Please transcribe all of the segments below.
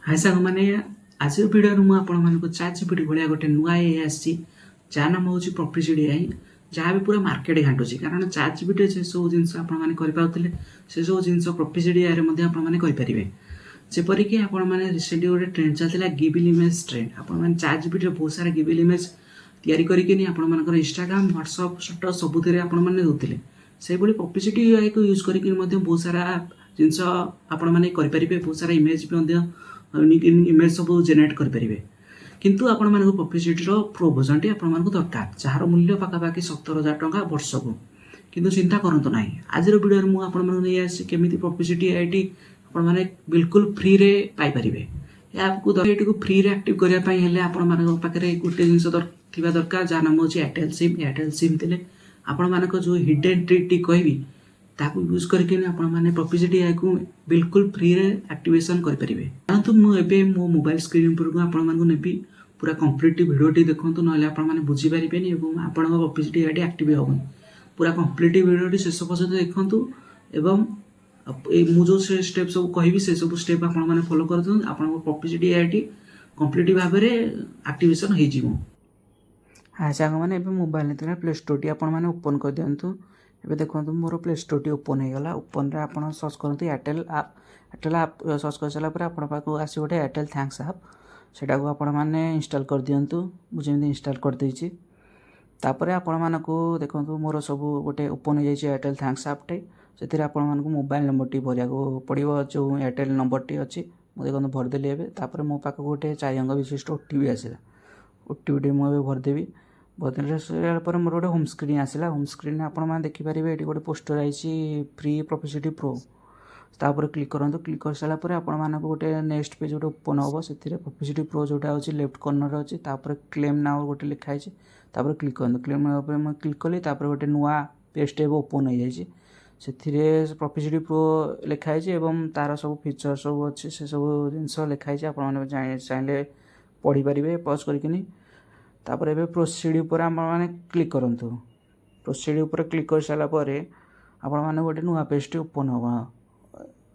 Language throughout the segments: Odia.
ହାଇ ସାଙ୍ଗମାନେ, ଆଜିର ଭିଡ଼ିଓରେ ମୁଁ ଆପଣମାନଙ୍କୁ ଚାଟ୍ ଜିପିଟି ଭଳିଆ ଗୋଟେ ନୂଆ ଏଆଇ ଆସିଛି, ଯାହା ନାମ ହେଉଛି ପ୍ରପିସିଟି ଏଆଇ, ଯାହା ବି ପୁରା ମାର୍କେଟ ଘାଣ୍ଟୁଛି। କାରଣ ଚାଟ୍ ଜିପିଟିରେ ସେସବୁ ଜିନିଷ ଆପଣମାନେ କରିପାରୁଥିଲେ, ସେସବୁ ଜିନିଷ ପ୍ରପିସିଟି ଏଆଇରେ ମଧ୍ୟ ଆପଣମାନେ କରିପାରିବେ। ଯେପରିକି ଆପଣମାନେ ରିସେଣ୍ଟଲି ଗୋଟେ ଟ୍ରେଣ୍ଡ ଚାଲିଥିଲା, ଗିବଲି ଇମେଜ୍ ଟ୍ରେଣ୍ଡ। ଆପଣମାନେ ଚାଟ୍ ଜିପିଟିରେ ବହୁତ ସାରା ଗିବଲି ଇମେଜ୍ ତିଆରି କରିକିନି ଆପଣମାନଙ୍କର ଇନଷ୍ଟାଗ୍ରାମ, ହ୍ୱାଟ୍ସଅପ୍ ଷ୍ଟାଟସ୍ ସବୁଥିରେ ଆପଣମାନେ ଦେଉଥିଲେ। ସେଇଭଳି ପ୍ରପିସିଟି ଏଆଇକୁ ୟୁଜ୍ କରିକି ମଧ୍ୟ ବହୁତ ସାରା ଜିନିଷ ଆପଣମାନେ କରିପାରିବେ। ବହୁତ ସାରା ଇମେଜ୍ ବି ମଧ୍ୟ, ଇମେଜ୍ ସବୁ ଜେନେରେଟ୍ କରିପାରିବେ। କିନ୍ତୁ ଆପଣମାନଙ୍କୁ ପ୍ରପିସିଟିର ପ୍ରୋ ଭର୍ଜନଟି ଆପଣମାନଙ୍କୁ ଦରକାର, ଯାହାର ମୂଲ୍ୟ ପାଖାପାଖି 17,000 ଟଙ୍କା ବର୍ଷକୁ। କିନ୍ତୁ ଚିନ୍ତା କରନ୍ତୁ ନାହିଁ, ଆଜିର ଭିଡ଼ିଓରେ ମୁଁ ଆପଣମାନଙ୍କୁ ନେଇ ଆସିଛି କେମିତି ପ୍ରପିସିଟି ଏଆଇଟି ଆପଣମାନେ ବିଲକୁଲ ଫ୍ରିରେ ପାଇପାରିବେ। ଏହାକୁ ଏଇଟିକୁ ଫ୍ରିରେ ଆକ୍ଟିଭ୍ କରିବା ପାଇଁ ହେଲେ ଆପଣମାନଙ୍କ ପାଖରେ ଗୋଟେ ଜିନିଷ ଥିବା ଦରକାର, ଯାହା ନାମ ହେଉଛି ଏୟାରଟେଲ୍ ସିମ୍। ଏୟାରଟେଲ୍ ସିମ୍ ଥିଲେ ଆପଣମାନଙ୍କ ଯେଉଁ ହିଡେନ୍ ଟ୍ରିକ୍ଟି କହିବି, ତାକୁ ୟୁଜ୍ କରିକି ଆପଣମାନେ ପ୍ରପିସିଟି ଏଆଇକୁ ବିଲକୁଲ ଫ୍ରିରେ ଆକ୍ଟିଭେସନ୍ କରିପାରିବେ। ଜାଣନ୍ତୁ, ମୁଁ ଏବେ ମୋ ମୋବାଇଲ ସ୍କ୍ରିନ୍ ଉପରକୁ ଆପଣମାନଙ୍କୁ ନେବି। ପୁରା କମ୍ପ୍ଲିଟ୍ ଭିଡ଼ିଓଟି ଦେଖନ୍ତୁ, ନହେଲେ ଆପଣମାନେ ବୁଝିପାରିବେନି ଏବଂ ଆପଣଙ୍କ ପ୍ରପିସିଟି ଏଆଇଟି ଆକ୍ଟିଭ୍ ହେବନି। ପୁରା କମ୍ପ୍ଲିଟ୍ ଭିଡ଼ିଓଟି ଶେଷ ପର୍ଯ୍ୟନ୍ତ ଦେଖନ୍ତୁ ଏବଂ ଏଇ ମୁଁ ଯେଉଁ ସେ ଷ୍ଟେପ୍ ସବୁ କହିବି, ସେ ସବୁ ଷ୍ଟେପ୍ ଆପଣମାନେ ଫଲୋ କରନ୍ତୁ। ଆପଣଙ୍କ ପ୍ରପିସିଟି ଏଆଇଟି କମ୍ପ୍ଲିଟ୍ ଭାବରେ ଆକ୍ଟିଭେସନ୍ ହେଇଯିବ। ହଁ ସାଙ୍ଗମାନେ, ଏବେ ମୋବାଇଲ ଥିଲା ପ୍ଲେ ଷ୍ଟୋରଟି ଆପଣମାନେ ଓପନ୍ କରିଦିଅନ୍ତୁ। ଏବେ ଦେଖନ୍ତୁ, ମୋର ପ୍ଲେ ଷ୍ଟୋରଟି ଓପନ୍ ହେଇଗଲା। ଓପନ୍ରେ ଆପଣ ସର୍ଚ୍ଚ କରନ୍ତୁ Airtel app. Airtel app search କରିସାରିଲା ପରେ ଆପଣଙ୍କ ପାଖକୁ ଆସିବ ଗୋଟେ ଏୟାରଟେଲ୍ thanks app. ସେଇଟାକୁ ଆପଣମାନେ ଇନଷ୍ଟଲ୍ କରିଦିଅନ୍ତୁ। ମୁଁ ଯେମିତି ଇନଷ୍ଟଲ୍ କରିଦେଇଛି। ତାପରେ ଆପଣମାନଙ୍କୁ ଦେଖନ୍ତୁ, ମୋର ସବୁ ଗୋଟେ ଓପନ୍ ହେଇଯାଇଛି ଏୟାରଟେଲ୍ thanks ଆପ୍ଟେ। ସେଥିରେ ଆପଣମାନଙ୍କୁ ମୋବାଇଲ ନମ୍ବରଟି ଭରିବାକୁ ପଡ଼ିବ, ଯେଉଁ ଏୟାରଟେଲ୍ ନମ୍ବରଟି ଅଛି। ମୁଁ ଦେଖନ୍ତୁ ଭରିଦେଲି ଏବେ। ତାପରେ ମୋ ପାଖକୁ ଗୋଟେ ଚାରି ଅଙ୍କ ବିଶିଷ୍ଟ ଓଟିପି ଆସିଲା। ଓଟିପିଟି ମୁଁ ଏବେ ଭରିଦେବି। ଭରିଦେଲା ସାରିଲା ପରେ ମୋର ଗୋଟେ ହୋମ୍ ସ୍କ୍ରିନ୍ ଆସିଲା। ହୋମ୍ ସ୍କ୍ରିନ୍ରେ ଆପଣମାନେ ଦେଖିପାରିବେ, ଏଠି ଗୋଟେ ପୋଷ୍ଟର ଆଇଛି ଫ୍ରି ପ୍ରପିସିଟି ପ୍ରୋ। ତାପରେ କ୍ଲିକ୍ କରନ୍ତୁ। କ୍ଲିକ୍ କରିସାରିଲା ପରେ ଆପଣମାନଙ୍କୁ ଗୋଟେ ନେକ୍ସଟ ପେଜ୍ ଗୋଟେ ଓପନ୍ ହେବ। ସେଥିରେ ପ୍ରପିସିଟି ପ୍ରୋ ଯେଉଁଟା ଅଛି, ଲେଫ୍ଟ କର୍ଣ୍ଣରରେ ଅଛି। ତାପରେ କ୍ଲେମ୍ ନାଉ ଗୋଟେ ଲେଖା ହେଇଛି, ତାପରେ କ୍ଲିକ୍ କରନ୍ତୁ। କ୍ଲେମ୍ ନାଉ ଉପରେ ମୁଁ କ୍ଲିକ୍ କଲି। ତାପରେ ଗୋଟେ ନୂଆ ପେଜ୍ଟେ ଏବେ ଓପନ୍ ହେଇଯାଇଛି। ସେଥିରେ ପ୍ରପିସିଟି ପ୍ରୋ ଲେଖା ହେଇଛି ଏବଂ ତା'ର ସବୁ ଫିଚର୍ ସବୁ ଅଛି, ସେସବୁ ଜିନିଷ ଲେଖା ହେଇଛି। ଆପଣମାନେ ଚାହିଁଲେ ପଢ଼ିପାରିବେ ପଜ୍ କରିକିନି। ତାପରେ ଏବେ ପ୍ରୋସିଡ଼ ଉପରେ ଆପଣମାନେ କ୍ଲିକ୍ କରନ୍ତୁ। ପ୍ରୋସିଡ଼ ଉପରେ କ୍ଲିକ୍ କରିସାରିଲା ପରେ ଆପଣମାନେ ଗୋଟେ ନୂଆ ପେଜ୍ଟି ଓପନ୍ ହେବ,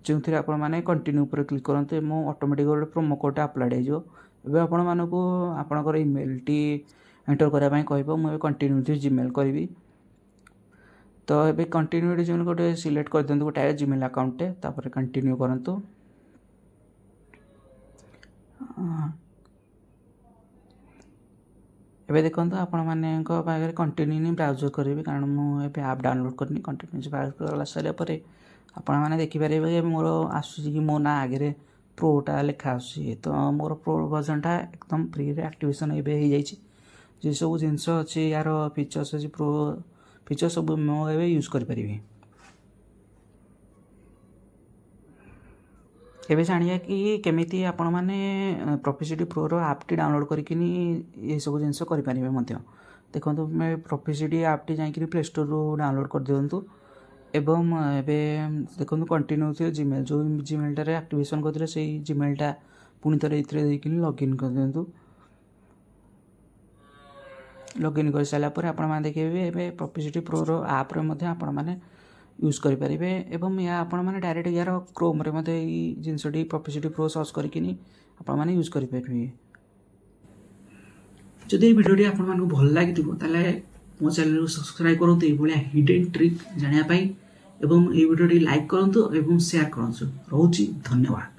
ଯେଉଁଥିରେ ଆପଣମାନେ କଣ୍ଟିନ୍ୟୁ ଉପରେ କ୍ଲିକ୍ କରନ୍ତୁ ଏବଂ ଅଟୋମେଟିକ୍ ଗୋଟେ ପ୍ରୋମୋ କୋଡ଼୍ଟା ଆପ୍ଲାଏଡ଼ ହେଇଯିବ। ଏବେ ଆପଣମାନଙ୍କୁ ଆପଣଙ୍କର ଇମେଲ୍ଟି ଏଣ୍ଟର୍ କରିବା ପାଇଁ କହିବ। ମୁଁ ଏବେ କଣ୍ଟିନ୍ୟୁ ଜିମେଲ୍ କରିବି। ତ ଏବେ କଣ୍ଟିନ୍ୟୁ ଜିମେଲ୍ ଗୋଟେ ସିଲେକ୍ଟ କରିଦିଅନ୍ତୁ, ଗୋଟେ ଜିମେଲ୍ ଆକାଉଣ୍ଟଟେ। ତାପରେ କଣ୍ଟିନ୍ୟୁ କରନ୍ତୁ। ଏବେ ଦେଖନ୍ତୁ, ଆପଣମାନଙ୍କ ପାଖରେ କଣ୍ଟିନ୍ୟୁ ବ୍ରାଉଜର୍ କରିବି, କାରଣ ମୁଁ ଏବେ ଆପ୍ ଡାଉନଲୋଡ଼୍ କରିନି। କଣ୍ଟିନ୍ୟୁ ବ୍ରାଉଜର୍ କଲା ସାରିଲା ପରେ ଆପଣମାନେ ଦେଖିପାରିବେ ଯେ ମୋର ଆସୁଛି କି ମୋ ନାଁ ଆଗରେ ପ୍ରୋଟା ଲେଖା ଆସୁଛି। ତ ମୋର ପ୍ରୋ ଭର୍ଜନଟା ଏକଦମ ଫ୍ରିରେ ଆକ୍ଟିଭେସନ୍ ଏବେ ହେଇଯାଇଛି। ଯେସବୁ ଜିନିଷ ଅଛି, ୟାର ଫିଚର୍ସ ଅଛି, ପ୍ରୋ ଫିଚର୍ ସବୁ ମୁଁ ଏବେ ୟୁଜ୍ କରିପାରିବି। ଏବେ ଜାଣିବା କି କେମିତି ଆପଣମାନେ ପ୍ରପିସିଟି ପ୍ରୋର ଆପ୍ଟି ଡାଉନଲୋଡ଼୍ କରିକିନି ଏସବୁ ଜିନିଷ କରିପାରିବେ ମଧ୍ୟ। ଦେଖନ୍ତୁ, ପ୍ରପିସିଟି ଆପ୍ଟି ଯାଇକିରି ପ୍ଲେ ଷ୍ଟୋରରୁ ଡାଉନଲୋଡ଼୍ କରିଦିଅନ୍ତୁ ଏବଂ ଏବେ ଦେଖନ୍ତୁ, କଣ୍ଟିନ୍ୟୁ ଜିମେଲ୍, ଯେଉଁ ଜିମେଲ୍ଟାରେ ଆକ୍ଟିଭେସନ୍ କରିଥିଲେ, ସେଇ ଜିମେଲ୍ଟା ପୁଣି ଥରେ ଏଥିରେ ଦେଇକିନି ଲଗ୍ଇନ୍ କରିଦିଅନ୍ତୁ। ଲଗ୍ଇନ୍ କରିସାରିଲା ପରେ ଆପଣମାନେ ଦେଖିବେ, ଏବେ ପ୍ରପିସିଟି ପ୍ରୋର ଆପ୍ରେ ମଧ୍ୟ ଆପଣମାନେ ୟୁଜ୍ କରିପାରିବେ ଏବଂ ଏହା ଆପଣମାନେ ଡାଇରେକ୍ଟ ୟାର କ୍ରୋମ୍ରେ ମଧ୍ୟ ଏଇ ଜିନିଷଟି ପ୍ରପିସିଟି ପ୍ରୋ ସର୍ଚ୍ଚ କରିକିନି ଆପଣମାନେ ୟୁଜ୍ କରିପାରିବେ। ଯଦି ଏଇ ଭିଡ଼ିଓଟି ଆପଣମାନଙ୍କୁ ଭଲ ଲାଗିଥିବ, ତାହେଲେ ମୋ ଚ୍ୟାନେଲକୁ ସବସ୍କ୍ରାଇବ୍ କରନ୍ତୁ ଏଇଭଳିଆ ହିଡେନ୍ ଟ୍ରିକ୍ ଜାଣିବା ପାଇଁ ଏବଂ ଏଇ ଭିଡ଼ିଓଟି ଲାଇକ୍ କରନ୍ତୁ ଏବଂ ସେୟାର କରନ୍ତୁ। ରହୁଛି, ଧନ୍ୟବାଦ।